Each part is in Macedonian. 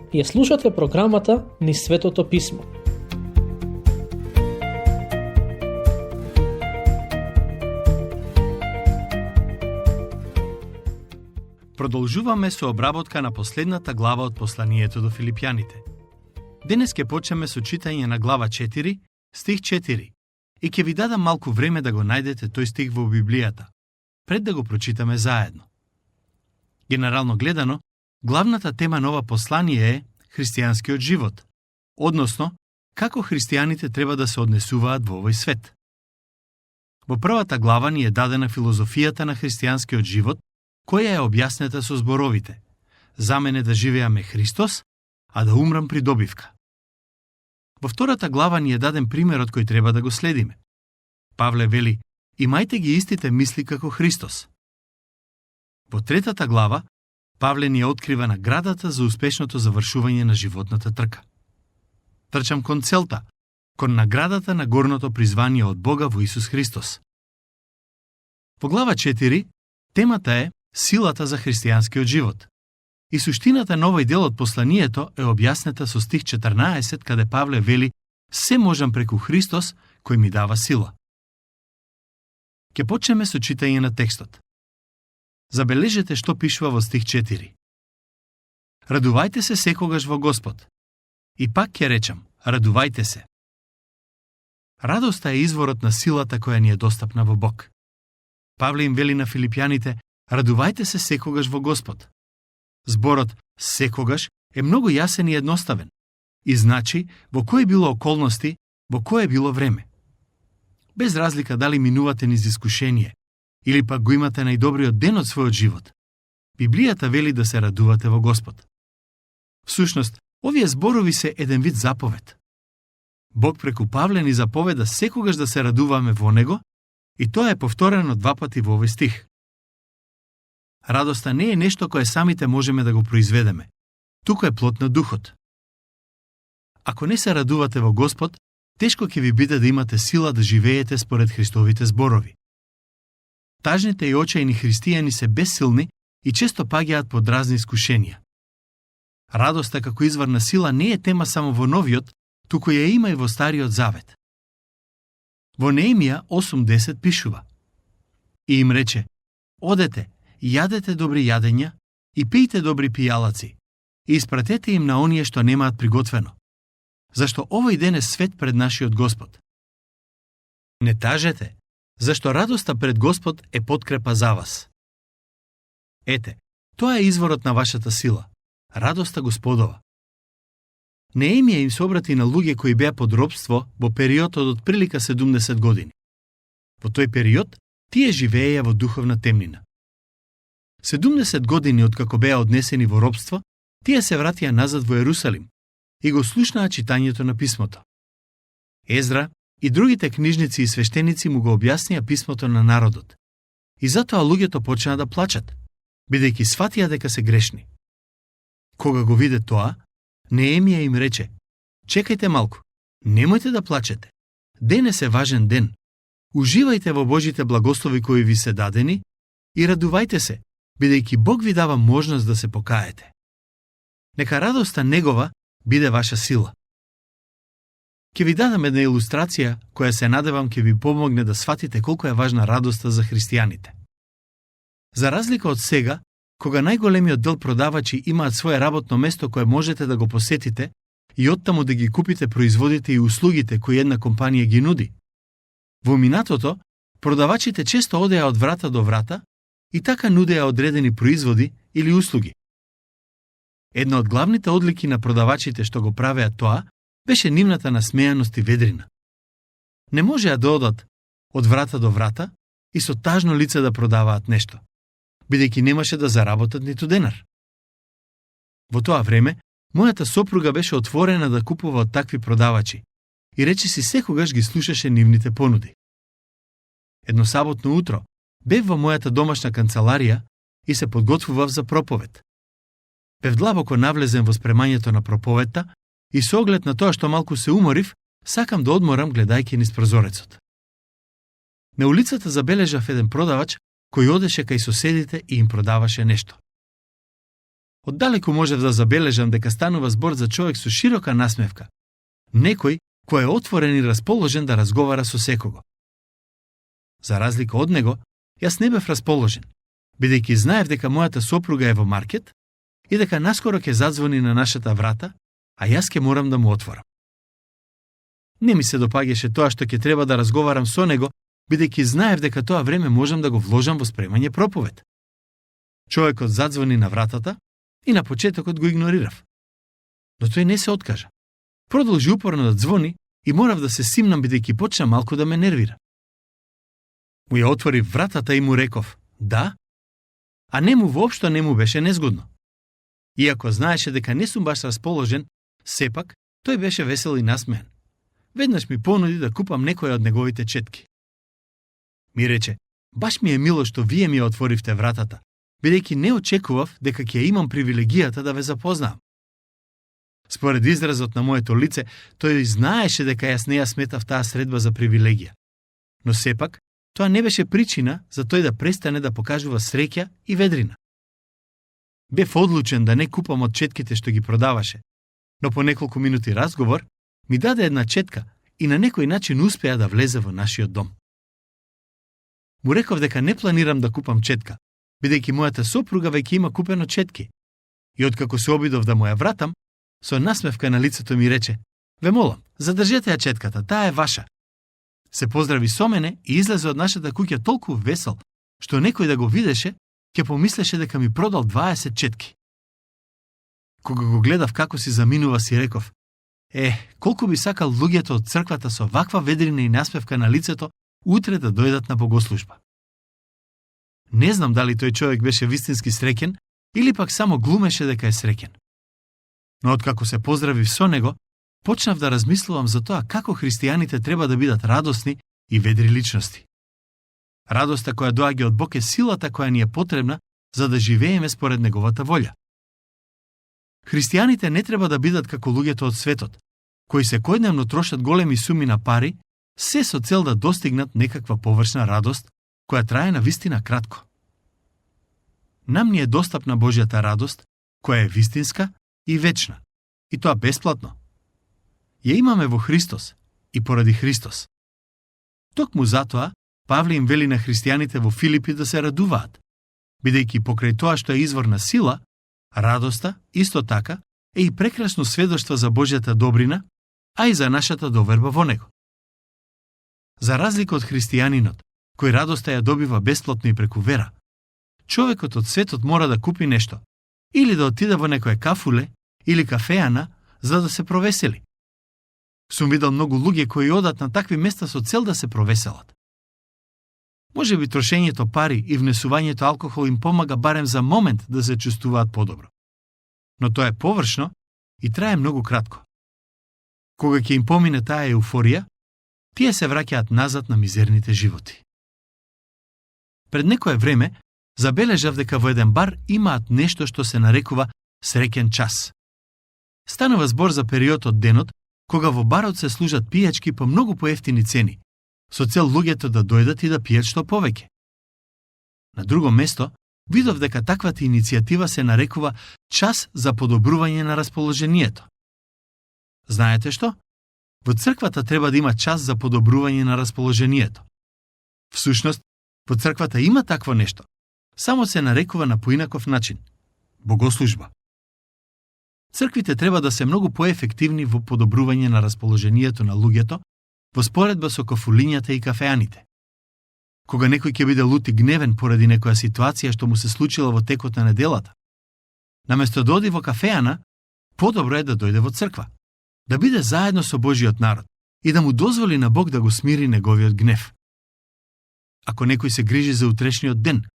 Ја слушате програмата Низ Светото Писмо. Продолжуваме со обработка на последната глава од посланието до Филипјаните. Денес ќе почнеме со читање на глава 4, стих 4, и ќе ви дадам малку време да го најдете тој стих во Библијата, пред да го прочитаме заедно. Генерално гледано, главната тема на ова послание е христијанскиот живот, односно, како христијаните треба да се однесуваат во овој свет. Во првата глава ни е дадена филозофијата на христијанскиот живот, која е објаснета со зборовите: за мене да живеаме Христос, а да умрам при добивка. Во втората глава ни е даден примерот кој треба да го следиме. Павле вели: имајте ги истите мисли како Христос. Во третата глава, Павле ни открива наградата за успешното завршување на животната трка. Трчам кон целта, кон наградата на горното призвание од Бога во Исус Христос. Во глава 4, темата е силата за христијанскиот живот. И суштината на овој дел од посланието е објаснета со стих 14, каде Павле вели: се можам преку Христос кој ми дава сила. Ке почнеме со читање на текстот. Забележете што пишува во стих 4. Радувајте се секогаш во Господ. И пак ќе речам, радувајте се. Радоста е изворот на силата која ни е достапна во Бог. Павле им вели на филипјаните: радувајте се секогаш во Господ. Зборот секогаш е многу јасен и едноставен и значи во кои било околности, во кое било време. Без разлика дали минувате низ искушение или пак го имате најдобриот ден од својот живот, Библијата вели да се радувате во Господ. Всушност, овие зборови се еден вид заповед. Бог преку Павле ни заповеда секогаш да се радуваме во Него, и тоа е повторено 2 пати во овој стих. Радоста не е нешто кое самите можеме да го произведеме, туку е плод на Духот. Ако не се радувате во Господ, тешко ќе ви биде да имате сила да живеете според Христовите зборови. Тажните и очајни христијани се бесилни и често паѓаат под разни искушенија. Радоста како извор на сила не е тема само во Новиот, туку ја има и во Стариот Завет. Во Неемија 8:10 пишува: и им рече: одете, јадете добри јадења и пијте добри пијалаци и испратете им на оние што немаат приготвено, зашто овој ден е свет пред нашиот Господ. Не тажете, зашто радоста пред Господ е подкрепа за вас. Ете, тоа е изворот на вашата сила, радоста Господова. Неемија им се обрати на луѓе кои беа под робство во период од прилика 70 години. Во тој период, тие живееја во духовна темнина. 70 години откако беа однесени во робство, тие се вратија назад во Ерусалим и го слушнаа читањето на писмото. Езра и другите книжници и свештеници му го објаснија писмото на народот. И затоа луѓето почнаа да плачат, бидејќи сватија дека се грешни. Кога го виде тоа, Неемија им рече: чекајте малку, немојте да плачете. Денес е важен ден. Уживајте во Божите благослови кои ви се дадени и радувајте се, бидејќи Бог ви дава можност да се покаете. Нека радоста Негова биде ваша сила. Ке ви дадам една илустрација која се надевам ке ви помогне да сватите колку е важна радоста за христијаните. За разлика од сега, кога најголемиот дел продавачи имаат свое работно место кое можете да го посетите и оттаму да ги купите производите и услугите кои една компанија ги нуди, во минатото продавачите често одеа од врата до врата и така нудеа одредени производи или услуги. Една од главните одлики на продавачите што го правеа тоа беше нивната насмеаност и ведрина. Не можеа да одат од врата до врата и со тажно лице да продаваат нешто, бидејќи немаше да заработат ниту денар. Во тоа време, мојата сопруга беше отворена да купува од такви продавачи и речиси секогаш ги слушаше нивните понуди. Едно саботно утро, бев во мојата домашна канцеларија и се подготвував за проповед. Бев длабоко навлезен во спремањето на проповедта и со оглед на тоа што малку се уморив, сакам да одморам гледајќи низ прозорецот. На улицата забележав еден продавач кој одеше кај соседите и им продаваше нешто. Оддалеку можев да забележам дека станува збор за човек со широка насмевка, некој кој е отворен и расположен да разговара со секого. За разлика од него, јас не бев расположен, бидејќи знаев дека мојата сопруга е во маркет и дека наскоро ќе задзвони на нашата врата, а јас ќе морам да му отворам. Не ми се допаѓаше тоа што ќе треба да разговарам со него, бидејќи знаев дека тоа време можам да го вложам во спремање проповед. Човекот задзвони на вратата и на почетокот го игнорирав. Но тој не се откажа. Продолжи упорно да звони и морав да се симнам бидејќи почна малку да ме нервира. Му ја отвори вратата и му реков «да», а нему воопшто не му беше незгодно. Иако знаеше дека не сум баш расположен, сепак тој беше весел и насмеан. Веднаш ми понуди да купам некоја од неговите четки. Ми рече, баш ми е мило што вие ми ја отворивте вратата, бидејќи не очекував дека ќе имам привилегијата да ве запознаам. Според изразот на моето лице, тој знаеше дека јас не ја сметав таа средба за привилегија. Но сепак, тоа не беше причина за тој да престане да покажува среќа и ведрина. Бев одлучен да не купам од четките што ги продаваше, но по неколку минути разговор ми даде една четка и на некој начин успеа да влезе во нашиот дом. Му реков дека не планирам да купам четка, бидејќи мојата сопруга веќе има купено четки. И откако се обидов да му ја вратам, со насмевка на лицето ми рече: "Ве молам, задржете ја четката, таа е ваша." Се поздрави со мене и излезе од нашата куќа толку весел, што некој да го видеше, ќе помислеше дека ми продал 20 четки. Кога го гледав како си заминува, си реков: колку би сакал луѓето од црквата со ваква ведрина и насмевка на лицето утре да дојдат на богослужба. Не знам дали тој човек беше вистински среќен или пак само глумеше дека е среќен. Но откако се поздравив со него, почнав да размислувам за тоа како христијаните треба да бидат радосни и ведри личности. Радоста која доаѓа од Бог е силата која ни е потребна за да живееме според неговата волја. Христијаните не треба да бидат како луѓето од светот, кои секојдневно трошат големи суми на пари, се со цел да достигнат некаква површна радост, која трае на вистина кратко. Нам ни е достапна Божјата радост, која е вистинска и вечна, и тоа бесплатно. Ја имаме во Христос и поради Христос. Токму затоа, Павле им вели на христијаните во Филипи да се радуваат, бидејќи покрај тоа што е извор на сила, радоста, исто така, е и прекрасно сведоштво за Божјата добрина, а и за нашата доверба во Него. За разлика од христијанинот, кој радоста ја добива бесплатно и преку вера, човекот од светот мора да купи нешто, или да отиде во некое кафуле или кафеана, за да се провесели. Сум видел многу луѓе кои одат на такви места со цел да се провеселат. Може би трошењето пари и внесувањето алкохол им помага барем за момент да се чувствуваат подобро. Но тоа е површно и трае многу кратко. Кога ќе им помине таа еуфорија, тие се враќаат назад на мизерните животи. Пред некое време забележав дека во еден бар имаат нешто што се нарекува среќен час. Станува збор за период од денот кога во барот се служат пијачки по многу поевтини цени, со цел луѓето да дојдат и да пијат што повеќе. На друго место, видов дека таквата иницијатива се нарекува час за подобрување на расположението. Знаете што? Во црквата треба да има час за подобрување на расположението. Всушност, во црквата има такво нешто, само се нарекува на поинаков начин – богослужба. Црквите треба да се многу поефективни во подобрување на расположението на луѓето, во споредба со кафулињата и кафеаните. Кога некој ќе биде лут и гневен поради некоја ситуација што му се случила во текот на неделата, наместо да оди во кафеана, подобро е да дојде во црква, да биде заедно со Божиот народ и да му дозволи на Бог да го смири неговиот гнев. Ако некој се грижи за утрешниот ден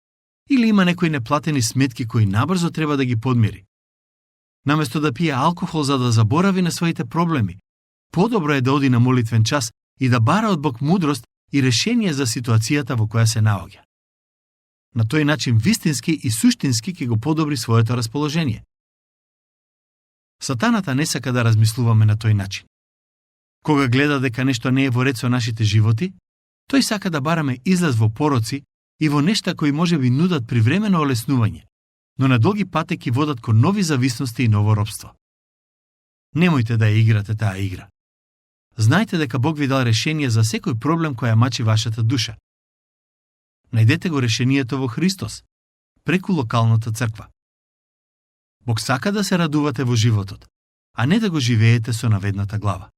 или има некои неплатени сметки кои набрзо треба да ги подмири, наместо да пие алкохол за да заборави на своите проблеми, подобро е да оди на молитвен час и да бара од Бог мудрост и решение за ситуацијата во која се наоѓа. На тој начин вистински и суштински ќе го подобри своето расположение. Сатаната не сака да размислуваме на тој начин. Кога гледа дека нешто не е во ред со нашите животи, тој сака да бараме излез во пороци и во нешта кои може би нудат привремено олеснување, но на долги патеки водат кон нови зависности и ново робство. Немојте да ја играте таа игра. Знајте дека Бог ви дал решение за секој проблем кој ја мачи вашата душа. Најдете го решението во Христос, преку локалната црква. Бог сака да се радувате во животот, а не да го живеете со наведната глава.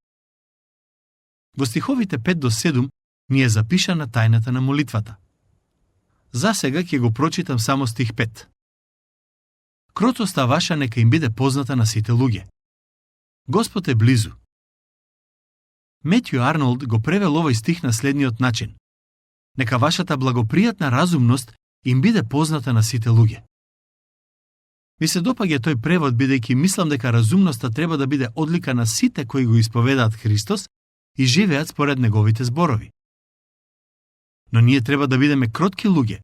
Во стиховите 5 до 7 ни е запишана тајната на молитвата. За сега ќе го прочитам само стих 5. Кротоста ваша нека им биде позната на сите луѓе. Господ е близу. Метју Арнолд го превел овој стих на следниот начин. Нека вашата благопријатна разумност им биде позната на сите луѓе. Ми се допаѓа тој превод бидејќи мислам дека разумноста треба да биде одлика на сите кои го исповедаат Христос и живеат според неговите зборови. Но ние треба да бидеме кротки луѓе,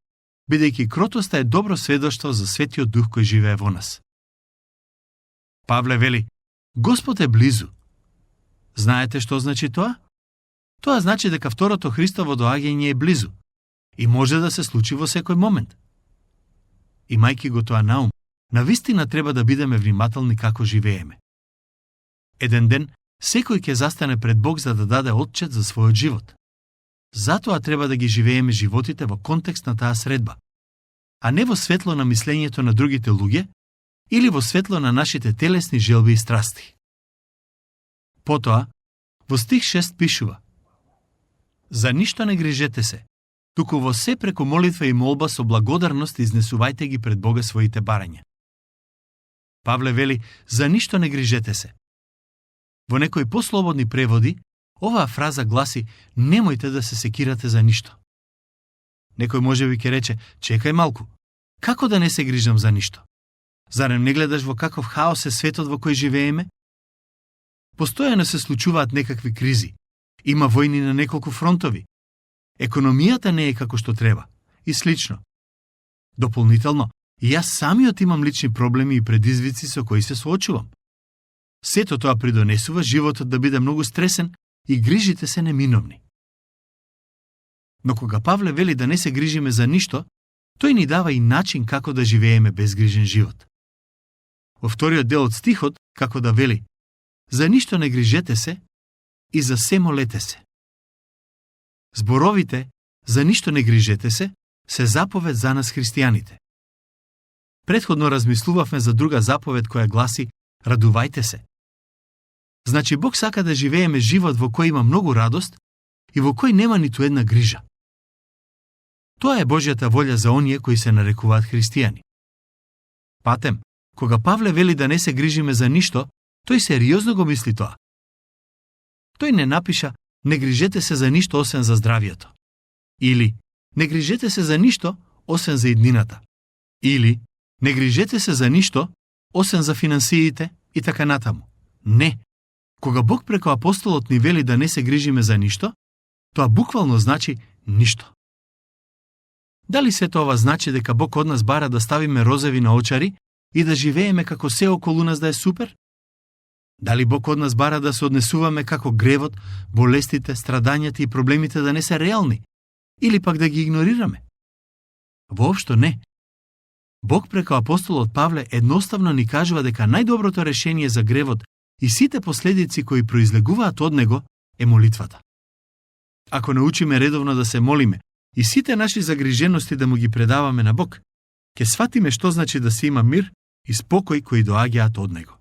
бидејќи кротоста е добро сведоштво за Светиот Дух кој живее во нас. Павле вели: Господ е близу. Знаете што значи тоа? Тоа значи дека второто Христово доаѓање е близу и може да се случи во секој момент. Имајќи го тоа на ум, навистина треба да бидеме внимателни како живееме. Еден ден, секој ќе застане пред Бог за да даде отчет за својот живот. Затоа треба да ги живееме животите во контекст на таа средба, а не во светло на мислењето на другите луѓе или во светло на нашите телесни желби и страсти. Потоа, во стих 6 пишува: За ништо не грижете се, туку во се преку молитва и молба со благодарност изнесувајте ги пред Бога своите барања. Павле вели: За ништо не грижете се. Во некои послободни преводи, оваа фраза гласи: Немојте да се секирате за ништо. Некој можеби ќе рече: Чекај малку, како да не се грижам за ништо? Зарем не гледаш во каков хаос е светот во кој живееме? Постојано се случуваат некакви кризи. Има војни на неколку фронтови. Економијата не е како што треба. И слично. Дополнително, и јас самиот имам лични проблеми и предизвици со кои се соочувам. Сето тоа придонесува животот да биде многу стресен и грижите се неминовни. Но кога Павле вели да не се грижиме за ништо, тој ни дава и начин како да живееме безгрижен живот. Во вториот дел од стихот, како да вели: За ништо не грижете се и за се молете се. Зборовите за ништо не грижете се заповед за нас христијаните. Претходно размислувавме за друга заповед која гласи: Радувајте се. Значи Бог сака да живееме живот во кој има многу радост и во кој нема ниту една грижа. Тоа е Божјата волја за оние кои се нарекуваат христијани. Патем, кога Павле вели да не се грижиме за ништо, тој сериозно го мисли тоа. Тој не напиша: Не грижете се за ништо освен за здравието. Или не грижете се за ништо освен за иднината. Или не грижете се за ништо освен за финансиите и така натаму. Не. Кога Бог преку апостолот ни вели да не се грижиме за ништо, тоа буквално значи ништо. Дали се тоа значи дека Бог од нас бара да ставиме розеви на очари и да живееме како се околу нас да е супер? Дали Бог од нас бара да се однесуваме како гревот, болестите, страдањата и проблемите да не се реални, или пак да ги игнорираме? Воопшто не. Бог преку апостолот Павле едноставно ни кажува дека најдоброто решение за гревот и сите последици кои произлегуваат од него е молитвата. Ако научиме редовно да се молиме и сите наши загрижености да му ги предаваме на Бог, ќе сватиме што значи да се има мир и спокој кои доаѓаат од него.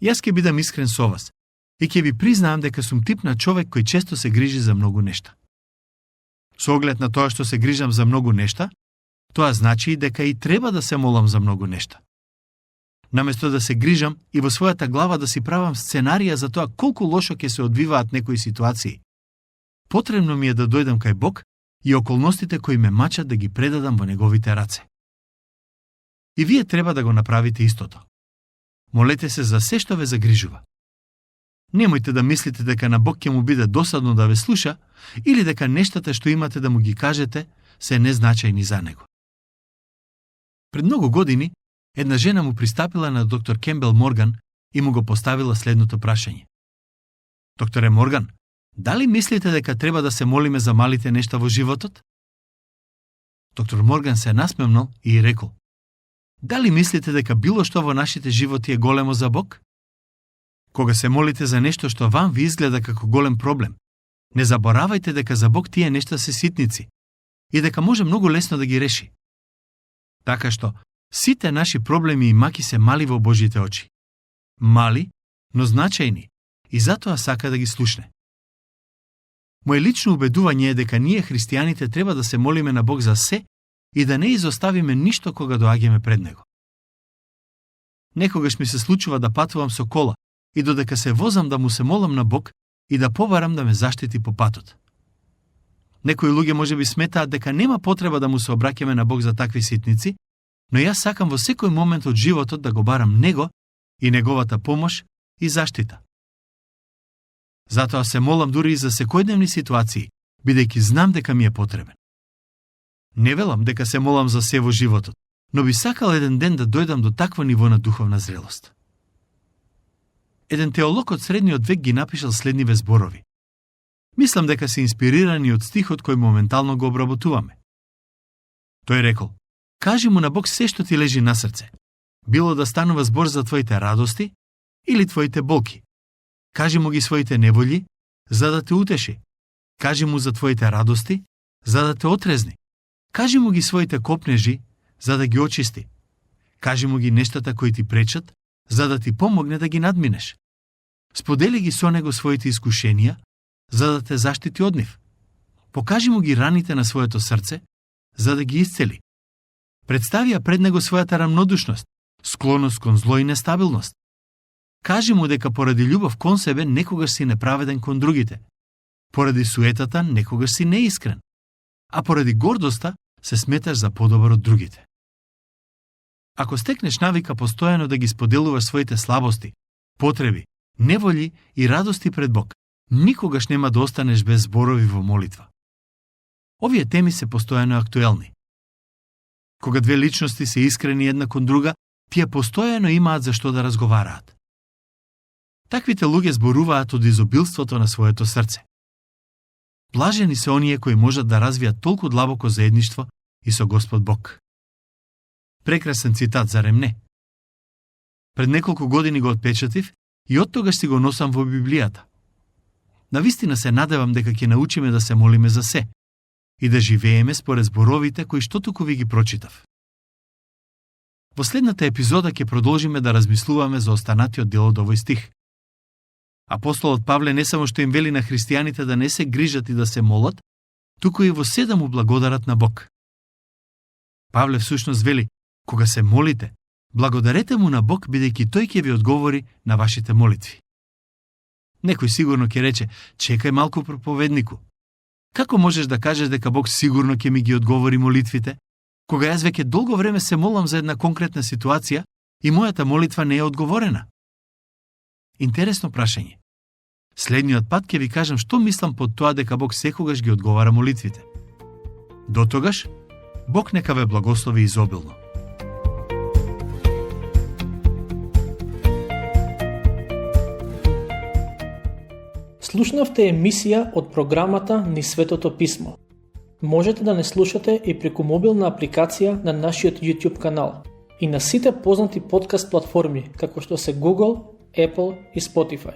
Јас ќе бидам искрен со вас и ќе ви признаам дека сум тип на човек кој често се грижи за многу нешта. Со оглед на тоа што се грижам за многу нешта, тоа значи и дека и треба да се молам за многу нешта. Наместо да се грижам и во својата глава да си правам сценарија за тоа колку лошо ќе се одвиваат некои ситуации, потребно ми е да дојдам кај Бог и околностите кои ме мачат да ги предадам во неговите раце. И вие треба да го направите истото. Молете се за се што ве загрижува. Немојте да мислите дека на Бог ќе му биде досадно да ве слуша или дека нештата што имате да му ги кажете се незначајни за него. Пред многу години, една жена му пристапила на доктор Кембел Морган и му го поставила следното прашање. Докторе Морган, дали мислите дека треба да се молиме за малите нешта во животот? Доктор Морган се насмевнал и рекол: Дали мислите дека било што во нашите животи е големо за Бог? Кога се молите за нешто што вам ви изгледа како голем проблем, не заборавајте дека за Бог тие нешта се ситници и дека може многу лесно да ги реши. Така што, сите наши проблеми и маки се мали во Божите очи. Мали, но значајни, и затоа сака да ги слушне. Моje лично убедување е дека ние христијаните треба да се молиме на Бог за се и да не изоставиме ништо кога доаѓаме пред Него. Некогаш ми се случува да патувам со кола и додека се возам да му се молам на Бог и да побарам да ме заштити по патот. Некои луѓе можеби сметаат дека нема потреба да му се обраќаме на Бог за такви ситници, но јас сакам во секој момент од животот да го барам Него и Неговата помош и заштита. Затоа се молам дури и за секојдневни ситуации, бидејќи знам дека ми е потребен. Не велам дека се молам за се во животот, но би сакал еден ден да дојдам до такво ниво на духовна зрелост. Еден теолог од средниот век ги напишал следниве зборови. Мислам дека се инспирирани од стихот кој моментално го обработуваме. Тој рекол: кажи му на Бог се што ти лежи на срце, било да станува збор за твоите радости или твоите болки. Кажи му ги своите неволји, за да те утеши. Кажи му за твоите радости, за да те отрезни. Кажи му ги своите копнежи, за да ги очисти. Кажи му ги нештата кои ти пречат, за да ти помогне да ги надминеш. Сподели ги со него своите искушенија, за да те заштити од нив. Покажи му ги раните на своето срце, за да ги исцели. Представи ја пред него својата рамнодушност, склоност кон зло и нестабилност. Кажи му дека поради љубов кон себе некогаш си неправеден кон другите. Поради суетата некогаш си неискрен. А поради гордоста се сметаш за подобар од другите. Ако стекнеш навика постојано да ги споделуваш своите слабости, потреби, неволји и радости пред Бог, никогаш нема да останеш без зборови во молитва. Овие теми се постојано актуелни. Кога две личности се искрени една кон друга, тие постојано имаат за што да разговараат. Таквите луѓе зборуваат од изобилството на своето срце. Блажени се оние кои можат да развијат толку длабоко заедништво и со Господ Бог. Прекрасен цитат, зарем не? Пред неколку години го отпечатив и оттогаш си го носам во Библијата. Навистина се надевам дека ќе научиме да се молиме за се и да живееме според зборовите кои што туку ви ги прочитав. Во следната епизода ќе продолжиме да размислуваме за останатиот дел од овој стих. Апостолот Павле не само што им вели на христијаните да не се грижат и да се молат, туку и во се да му благодарат на Бог. Павле всушност вели: кога се молите, благодарете му на Бог, бидејќи тој ќе ви одговори на вашите молитви. Некој сигурно ќе рече: чекај малку, проповеднику. Како можеш да кажеш дека Бог сигурно ќе ми ги одговори молитвите, кога јас веќе долго време се молам за една конкретна ситуација и мојата молитва не е одговорена? Интересно прашање. Следниот пат ќе ви кажам што мислам под тоа дека Бог секогаш ги одговара молитвите. Дотогаш, Бог нека ве благослови изобилно. Слушнавте емисија од програмата Ни Светото Писмо. Можете да не слушате и преку мобилна апликација на нашиот YouTube канал и на сите познати подкаст платформи, како што се Google, Apple и Spotify.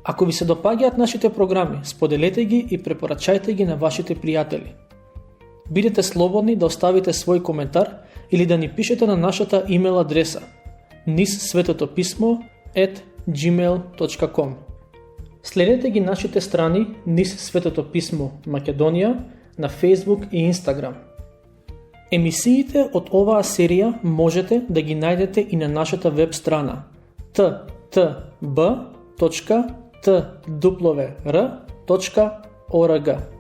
Ако ви се допаѓаат нашите програми, споделете ги и препорачајте ги на вашите пријатели. Бидете слободни да оставите свој коментар или да ни пишете на нашата имейл адреса nissvetotopismo@gmail.com. Следете ги нашите страни Nis Светото Писмо Македонија на Facebook и Instagram. Емисиите од оваа серија можете да ги најдете и на нашата веб страна ttb.twr.org.